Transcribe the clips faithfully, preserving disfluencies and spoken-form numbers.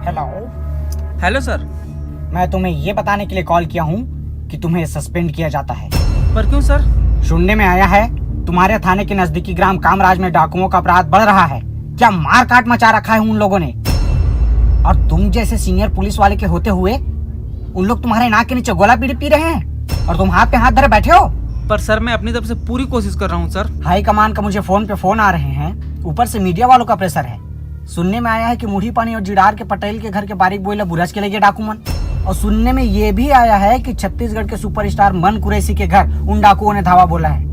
Hello. Hello sir. मैं तुम्हें ये बताने के लिए कॉल किया हूँ कि तुम्हें सस्पेंड किया जाता है। पर क्यों सर? सुनने में आया है तुम्हारे थाने के नजदीकी ग्राम कामराज में डाकुओं का अपराध बढ़ रहा है। क्या मारकाट मचा रखा है उन लोगों ने। और तुम जैसे सीनियर पुलिस वाले के होते हुए उन लोग तुम्हारे नाक के नीचे गोला बीड़ी पी रहे हैं और तुम हाथ पे हाथ धरे बैठे हो। पर सर, मैं अपनी तरफ से पूरी कोशिश कर रहा हूँ सर। हाई कमान का मुझे फोन पे फोन आ रहे हैं, ऊपर से मीडिया वालों का प्रेशर है। सुनने में आया है कि मुढ़ी पानी और जिडार के पटेल के घर के बारीक बोइला बुरज के लेके डाकू मन। और सुनने में ये भी आया है कि छत्तीसगढ़ के सुपरस्टार मन कुरैशी के घर उन डाकुओं ने धावा बोला है।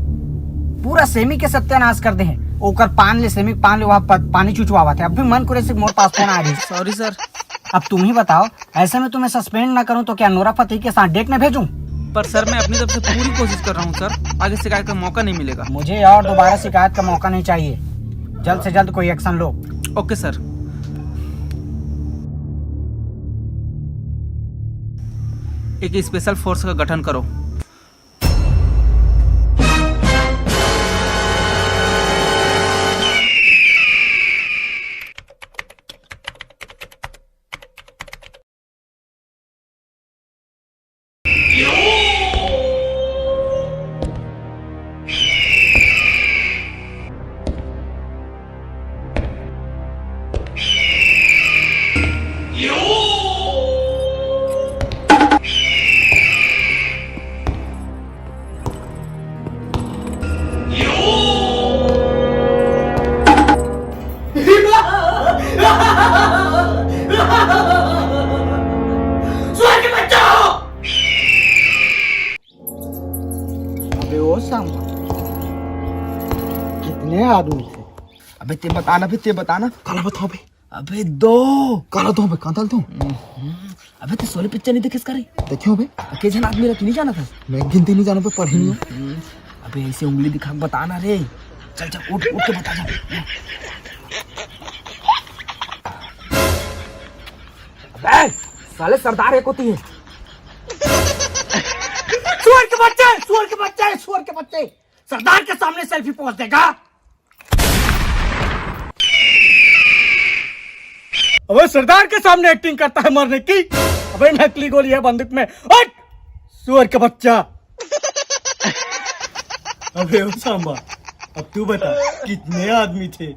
पूरा सेमी के सत्यानाश कर दे हैं। ओकर पान ले, सेमी पान ले, वहाँ प-, पानी चुचवावत है। अब भी मन कुरैशी के मोर पास फोन आ रही है। Sorry sir. अब तुम ही बताओ, ऐसे में तुम्हें सस्पेंड ना करूं तो क्या नोरा फतेही के साथ डेट में भेजूं? पर सर, मैं अपनी तरफ से पूरी कोशिश कर रहा हूँ सर, आगे शिकायत का मौका नहीं मिलेगा। मुझे और दोबारा शिकायत का मौका नहीं चाहिए। जल्द से जल्द कोई एक्शन लो। ओके सर। एक स्पेशल फोर्स का गठन करो। अबे ओ सांबा, कितने आदमी थे? अबे ते बताना, अबे ते बताना। काला बताओ बे। अबे दो। काला दो बे, कांतल दो। अबे ते शोले पिक्चर नहीं देखे इसका रे? देखियो बे। के झन आदमी रे, तू नहीं जाना था? मैं गिनती नहीं जाना पे पढ़ी नहीं हूँ। अबे ऐसे उंगली दिखा के बताना रे। चल चल, उठ उठ के बता जा। अबे साले सरदार एक होती है। सुअर के बच्चे, सुअर के बच्चे, सुअर के बच्चे, सरदार के सामने सेल्फी पोस्ट देगा। अबे सरदार के सामने एक्टिंग करता है मरने की। अबे नकली गोली है बंदूक में। हट सुअर के बच्चा। अबे ओ सांबा, अब तू बता, कितने आदमी थे?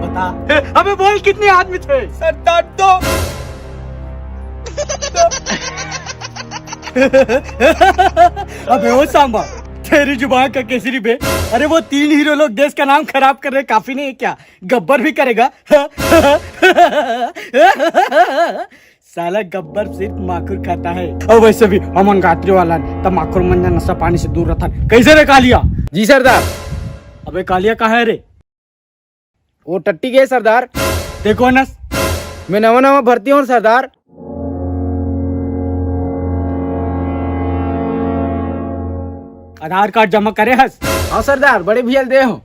बता। अबे बोल, कितने आदमी थे? सरदार तो। अबे ओ सांबा, तेरी जुबान का केसरी बे। अरे वो तीन हीरो लोग देश का नाम खराब कर रहे, काफी नहीं है क्या? गब्बर भी करेगा। साला गब्बर सिर्फ माखुर खाता है। और वैसे भी हमन गात्री वाला हन, त माखुर मन नशा पानी से दूर रहथन। कैसे रे कालिया? जी सरदार। अबे कालिया कहाँ है रे? वो टट्टी गए सरदार। देखो नस। मैं नवा नवा भर्ती हूँ सरदार। आधार कार्ड जमा करे हस? हाँ सरदार, बड़े भैया ल दे हूँ।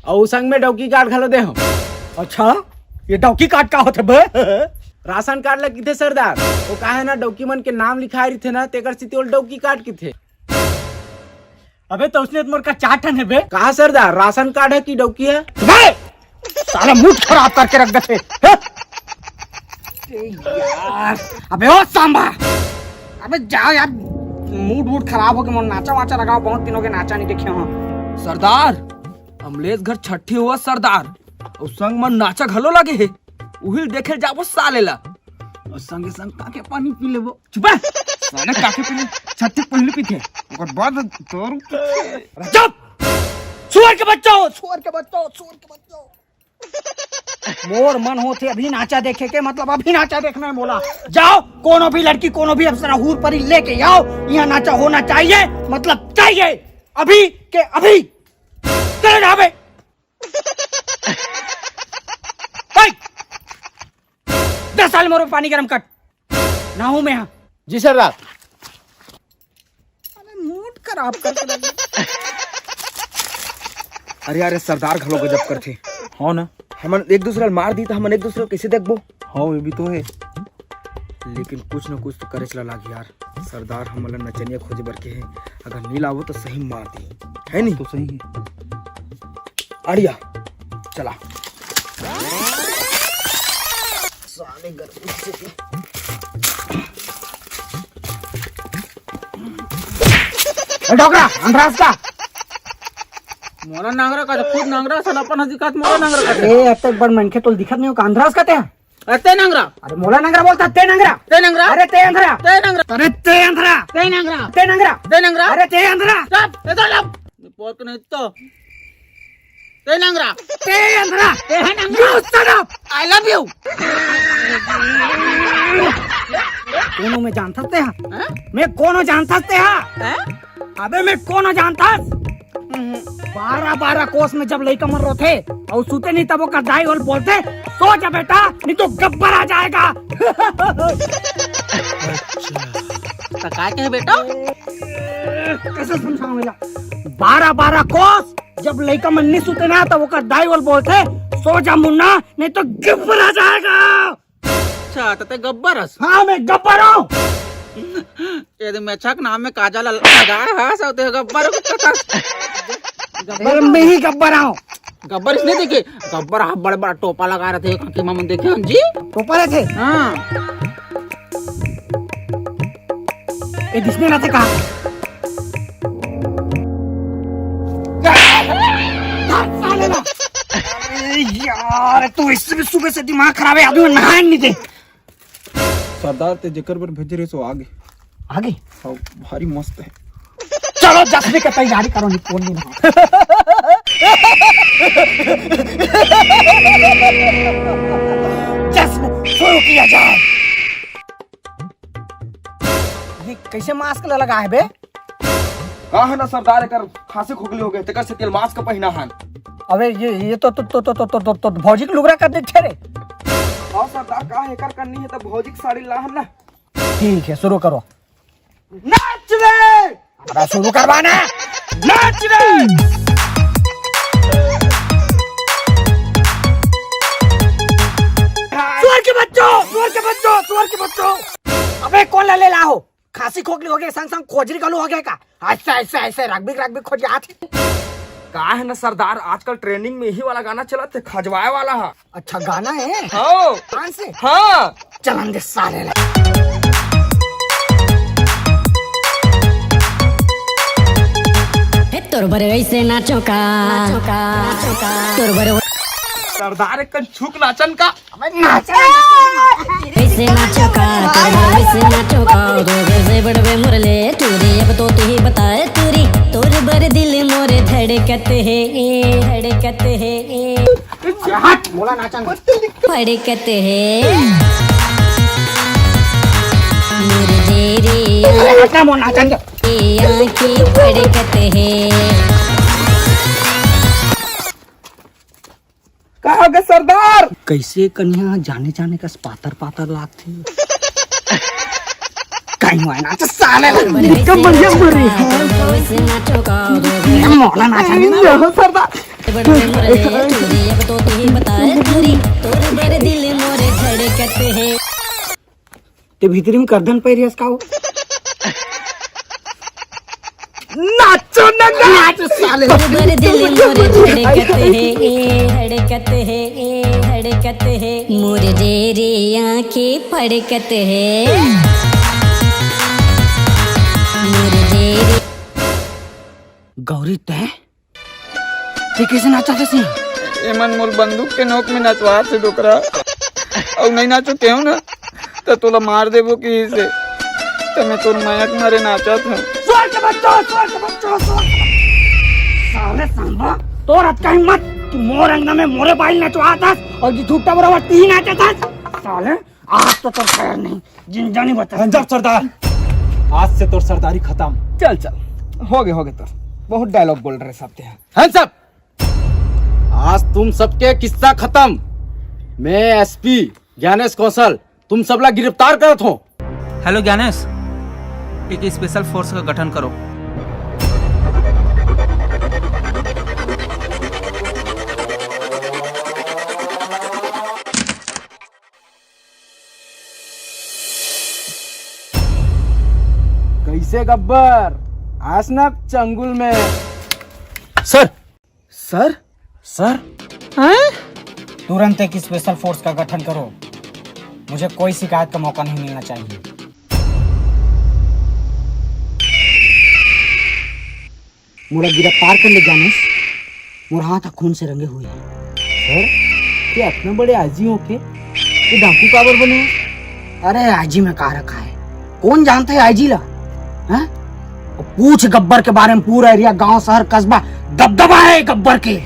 अउ संग में डौकी कार्ड घलो दे हूँ। अच्छा, ये डौकी कार्ड का होथे बे? राशन कार्ड ल किथे सरदार, वो का है ना, डौकी मन के नाम लिखाए रहिथे ना, तेकर सेती ओला डौकी कार्ड किथे। अबे तो उसने मोर का चार ठन है बे। कहा सरदार, राशन कार्ड है कि डौकी है? बे! साला मूड खराब करके रख देथे। हैं? यार, अबे ओ सांबा, अबे जाओ यार, मूड वूड खराब हो के मोर नाचा वाचा लगाओ, बहुत दिन हो गए नाचा नहीं देखे हो। सरदार, अमलेश घर छठी हुआ सरदार, अउ संग मन नाचा घलो लगे हे, उहिल देखे जाबो साले ला, अउ संगे संग काके पानी पी लेबो। चुप है। साले काके पीले, छठी पहिली पीथे, ओकर बाद तोर। अरे चुप! सुअर के बच्चा हो, सुअर के बच्चा हो, सुअर के बच्चा हो। मोर मन होथे अभी नाचा देखे के, मतलब अभी नाचा देखना है मोला। जाओ, कोनो भी लड़की, कोनो भी अप्सरा, हूर परी लेके आओ, यहाँ नाचा होना चाहिए, मतलब चाहिए, अभी के अभी। चले जाबे। भाई, दस साल मोर पानी गरम कर। नहाऊं मैं यहाँ। जी सरदार। अरे मूड खराब करके रख दे। अरे अरे सरदार घलो गजब करथे। हाँ ना। हमन एक दूसरा ल मार दी त हमन एक दूसरा ल कैसे देखबो? हाँ, ये भी तो है। लेकिन कुछ न कुछ तो करे चला लाग यार। सरदार हमन ला नचनिया खोजे बर के है, अगर नी लाबो तो सही मार दी, है नी? तो सही है। अड़िया, चला। साले गर्मी से। ए डोकरा, अंधरास का? मोला नंगरा का, खुद नंगरा सन अपन ह दिखत, मोला नंगरा का। ए, अतक बड़ मनखे तोल दिखत नहीं हो का? अंधरास का ते? अरे ते नंगरा। अरे मोला नंगरा बोलता, ते नंगरा। ते नंगरा। अरे ते अंधरा। ते नंगरा। अरे ते अंधरा। ते नंगरा। ते नंगरा। ते नंगरा। अरे ते अंधरा। चुप, इधर चुप। बहुत नहीं तो। ते नंगरा। ते अंधरा। ते है Nangra. You shut up! I love you. कोनो मैं जानता ते हा? हैं? मैं कोनो जानता ते हा? हैं? अबे मैं कोनो जानता? बारह बारह कोस में जब लइका मन रोथे अउ सुते नहीं तब ओकर दाई ओल बोलथे, "सो जा बेटा, नहीं तो गब्बर आ जाएगा।" अच्छा, तो का कहे बेटा? कैसे समझाऊं मिला? बारह बारह कोस जब लइका मन नहीं सुते ना तब ओकर दाई ओल बोलथे, "सो जा मुन्ना, नहीं तो गब्बर आ जाएगा।" अच्छा, त ते गब्बर हस? हाँ, मैं गब्बर हूँ। ये तो मैं छक नाम में काजल लगाए हस, अउ ते गब्बर को कथस। अरे, मैं ही गब्बर हूँ। गब्बर इसने देखे, गब्बर हा बड़ा बड़ा टोपा लगा रहे थे, काकी मामन देखे हम जी। टोपा रहे थे? हाँ। ये दिसने ना थे कहा। साले ना। अरे यार, तू इससे भी सुबह से दिमाग खराब है, आदमी नहाए नहीं दे। सरदार ते जेकर बर भेजे रहे सो आगे। आगे? हाँ, भारी मस्त है। चलो जश्न की तैयारी करो, नहीं फोन नहीं। जश्न शुरू किया जाए। ये कैसे मास्क ला लगा है बे? का है ना सरदार, एकर खांसी खोखली हो गए, तेकर से तेल मास्क पहिना हन। अबे ये, ये तो, तो, तो, तो, तो, तो, तो भौजी के लुगरा कर दे छे रे। हाँ सरदार, का है एकर करनी है तो भौजी के साड़ी लाहन ना। ठीक है, शुरू करो। नाच रे! अरे शुरू करवा ना। नाच रे! सुअर के बच्चों, सुअर के बच्चों, सुअर के बच्चों। अबे कौन ला ले ला हो? खांसी खोखली हो गए, संग संग खोजरी गलू हो गए का? ऐसे, ऐसे, ऐसे रगबी, रगबी खोज के आत हे। का है ना सरदार, आजकल ट्रेंडिंग में यही वाला गाना चलत है, खजवाए वाला है। अच्छा गाना है? हाँ। कौन से? हाँ। चलन दे साले ला। हे तोर बर ऐसे नाचो का, नाचो का, नाचो का। तोर बर सरदार एक कन छुक नाचन का। अबे नाचो। ऐसे नाचो का, तोर बर ऐसे नाचो का। दो गज से बढ़वे मुरले टूरी, अब तो तू ही बताए टूरी। तोर बर दिल मोरे धड़कत है, धड़कत है। हट, मोला नाचन दे। फड़कत है। मुरझे रे अरे हट ना, मोला नाचन दे। आंखें फड़कत है। का हो गे सरदार? कैसे कन्या जाने जाने कस पातर पातर लागथे। कहीं हुआ ना तो साले निकल बढ़िया मर रही है। मोला नाचन दे। सरदार। ते भीतरी में करधन पै रिहस का हो? नाचो नंगा। नाचो साले। तोर बर दिल मोर धड़कत है, धड़कत है, धड़कत है। मोर रे रे आंखें फड़कत है। मोर रे रे। गौरी तय ते कइसे नाचत हस? एमन मोर बंदूक के नोक में नचवात हे डोकरा। अउ नहीं नाचो केहू ना, त तोला मार देबो किहिसे। त मैं तोर मयक मारे नाचत हूँ। सुअर के बच्चो, सुअर के बच्चो, सुअर के बच्चो। साले सांबा, तोर अतका हिम्मत, तू मोर अंगना में मोरे बाइल नचवात हस अउ जी झूठा बराबर ती नाचत हस। साले, आज तो तोर खैर नहीं, जिंदा नहीं बता। Hands up सरदार, आज से तोर सरदारी खत्म। चल चल, हो गए, हो गए तोर, बहुत डायलॉग बोल रहे सब ते हैं। Hands up, आज तुम सबके किस्सा खत्म। मैं एसपी ज्ञानेश कौशल तुम सबला गिरफ्तार करत हो। हेलो ज्ञानेश, एक स्पेशल फोर्स का गठन करो। कैसे गब्बर, आस ना चंगुल में। सर। सर? सर? हैं? तुरंत एक स्पेशल फोर्स का गठन करो। मुझे कोई शिकायत का मौका नहीं मिलना चाहिए। मोला गिरफ्तार कर ले जानेस, मोर हाथ ह खून से रंगे हुए हैं। सर, ये अतना बड़े आईजी होके ये डाकू काबर बने? अरे, आईजी में का रखा है, कौन जानता है आईजी ला? हैं? पूछ गब्बर के बारे में, पूरा एरिया, गांव, शहर, कस्बा दबदबा है गब्बर के।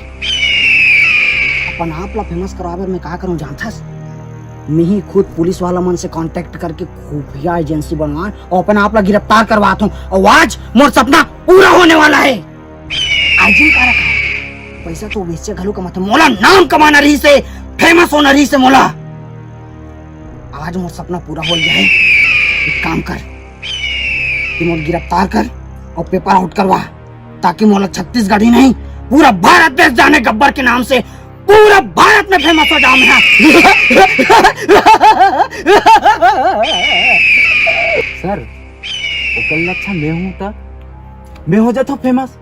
अपन आप ला फेमस करावे में का करूं जानथस? मैं ही खुद पुलिस वाला मन से कॉन्टैक्ट करके खुफिया एजेंसी बनवा और अपन आप ला गिरफ्तार करवात हूं। और आज मोर सपना पूरा होने वाला है। आईजी का रखा है, पैसा तो वैसे घलो कमाते, मोला नाम कमाना रही से, फेमस होना रही से मोला। आज मोर सपना पूरा हो गया है। एक काम कर, तू मोर गिरफ्तार कर और पेपर आउट करवा, ताकि मोला छत्तीसगढ़ ही नहीं, पूरा भारत देश जाने गब्बर के नाम से, पूरा भारत में फेमस हो जाऊं मैं। सर, ओकर लच्छा मैं हूं त मैं हो जाता फेमस।